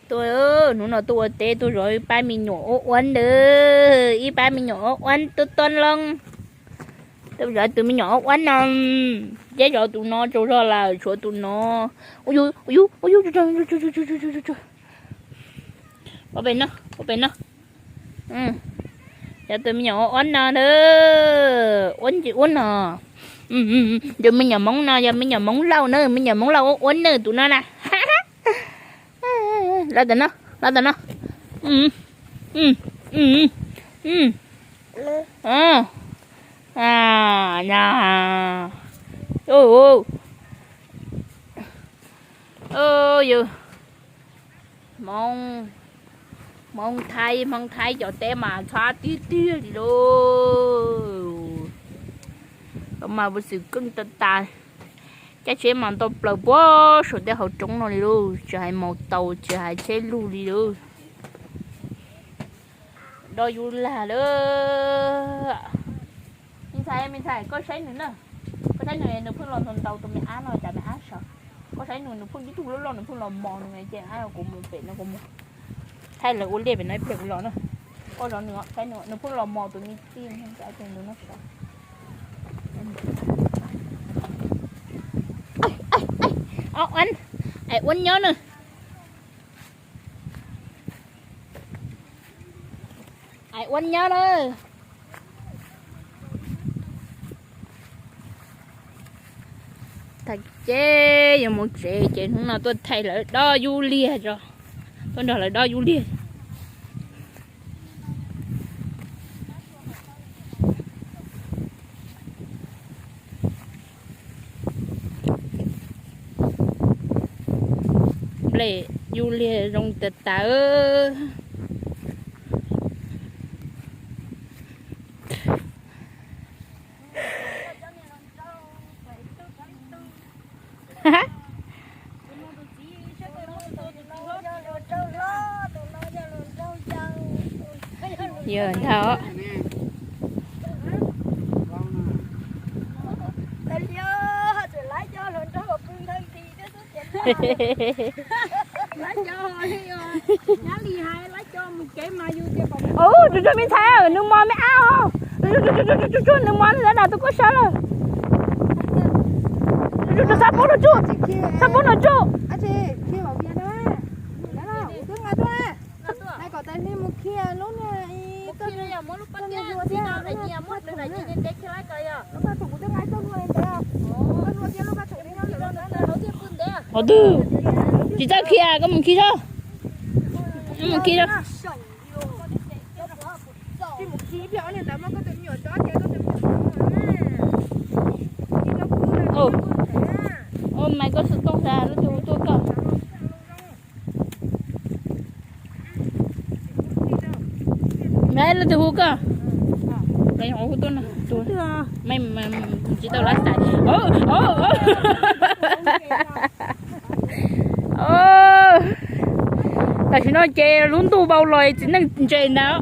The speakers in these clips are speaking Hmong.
Tuaj, hnub no tuaj ua teb tuaj zov ib pab me nyuam uab uab ntawd, ib pab me nyuam uab uab tuaj tuaj loo. Tuaj zov tus me nyuam uab uab no, cab zov tus no tsaug zog lawm tshuav tus no. Ua yus, ua yus, ua yus, pov pem no, pov pem no. Yog tus me nyuam uab uab no na, uab ntsis uab no. Tus me nyuam Hmoob no yog me nyuam Hmoob Lauj na, me nyuam Hmoob Lauj uab uab na tus no na. Los tom no, los tom no. Yus, Hmoob Thaib, Hmoob Thaib cov teb mas ntxhab tiag tiag li lauj. Mas ua xwm keej tas tas, caij tsheb mas ntau plaws puag saum tej hauv roob no li lauj, tsis hais maus taus tsis hais tsheb luj li lauj. Do yus lag lawm. Me ntxhais, me ntxhais, koj saib nws na, koj saib nws, nws pheej los ntaus ntaus tus me ab no cas me ab sawv. Koj saib nws, nws pheej ib tug loj loj nws pheej los mos nws ces kuv mus pem no kuv mus thaij lawv ua liaj pem no ib pliag kuv los na. Koj zov nws, saib nws, nws pheej los mos tus me tij no sawv. Ais uab nyob na. Ais uab nyob na. Tag ces yuav mus tsev ces hnub no tuaj thaij lawv dob yub liag tso, tuaj nrog lawv dob yub liag. Nplej yub liag zoo tas tas. Yog ntag. Ub, tsuag tsuag me ntxhais, nws mos me ab os. Tsuag tsuag, nws mos nws tab tom tus koj sawv lawm. Tsuag tsuag, txhob pub nws tsuj, txhob pub nws tsuj. Qhov twg tsis txawj khi, koj mus khi seb. Mus khi seb. Ua mas koj xov tooj tas lub twg hu tuaj koj. Lub twg hu koj. Hu tuaj no. Tsis tau lab xais. Tam sim no ces lub ntuj vau los txiv neej ntses ntag.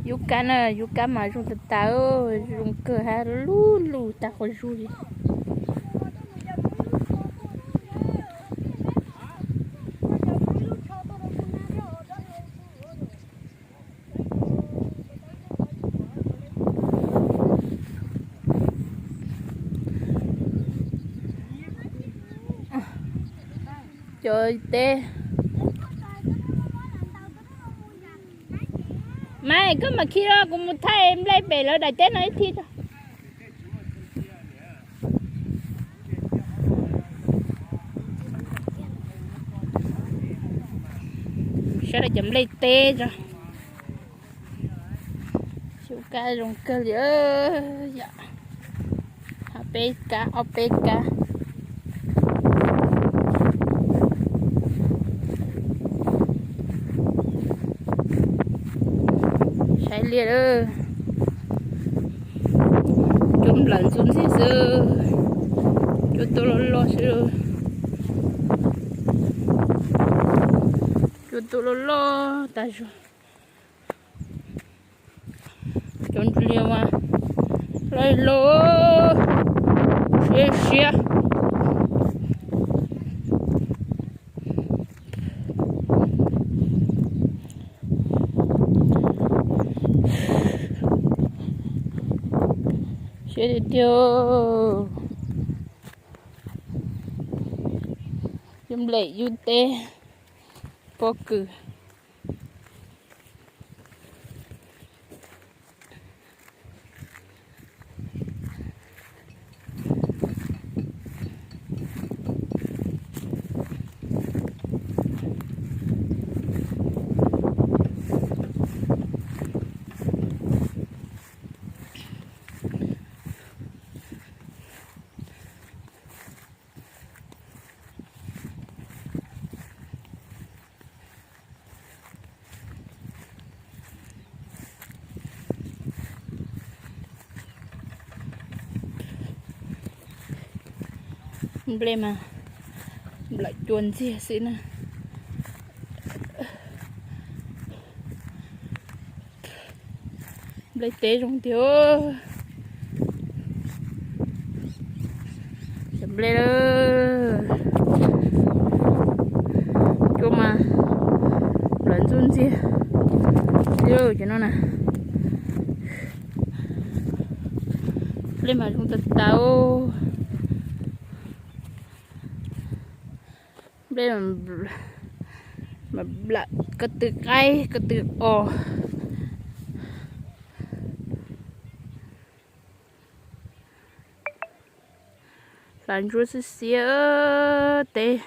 Yub kab na, yub kab mas zoo tas tas, zoo kawg hab, lub lub tag qhov zug li. Cov teb. Mas koj mam khi rau kuv mus thaij nplej pem lawv daim teb no ib thib. Saib daim cov nplej teb tso. Xyum kab zoo kawg li. Yom, peb kab, ob peb kab. Saib liaj lawm. Ntxim xwb, cua tu loj loj xwb. Cua tu loj loj tas zog. Cov ntsuj liag mas loj loj siab siab. Siab tiag tiag. Yus nplem yus teb pob kws. Nplej mas nplaim cua ntxiag xwb na. Nplej teb zoo tiag. Cov nplej lawm, cua mas nplaim ntxuj ntxiag li cov no na. Nplej mas zoo tas tas. Nplej mas nplaim ko tw qaib ko tw os. Hlav ntsuab xiab xiab, teb,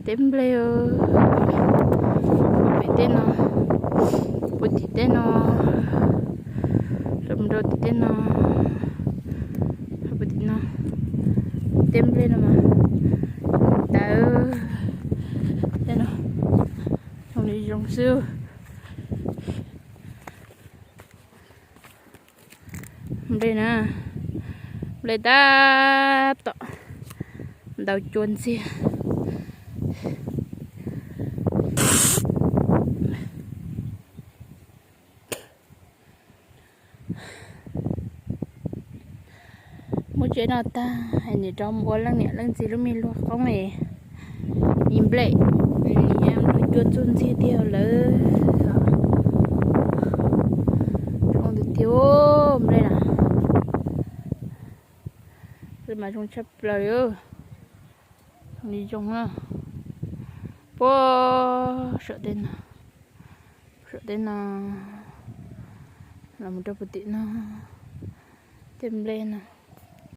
teb nplej. Pem tej no, puag tim tej no, los mus rau tim tej no, puag tim no, teb nplej no mas tawv. Tej no zoo li zoo xwb. Nplej na, nplej tab tom ntau cua ntxiag. Muab tsev no tag, nim rov mus ua leej niam leej txiv lub me luag qoob es ib nplej, nim luag cua ntxuj ntxiag tiag lawm. Zoo tiag tiag nplej na. Nplej mas zoo tshaj plaws li. Zoo li zoo na. Puag saum tej no, saum tej no, los mus rau puag tim no, tej nplej no.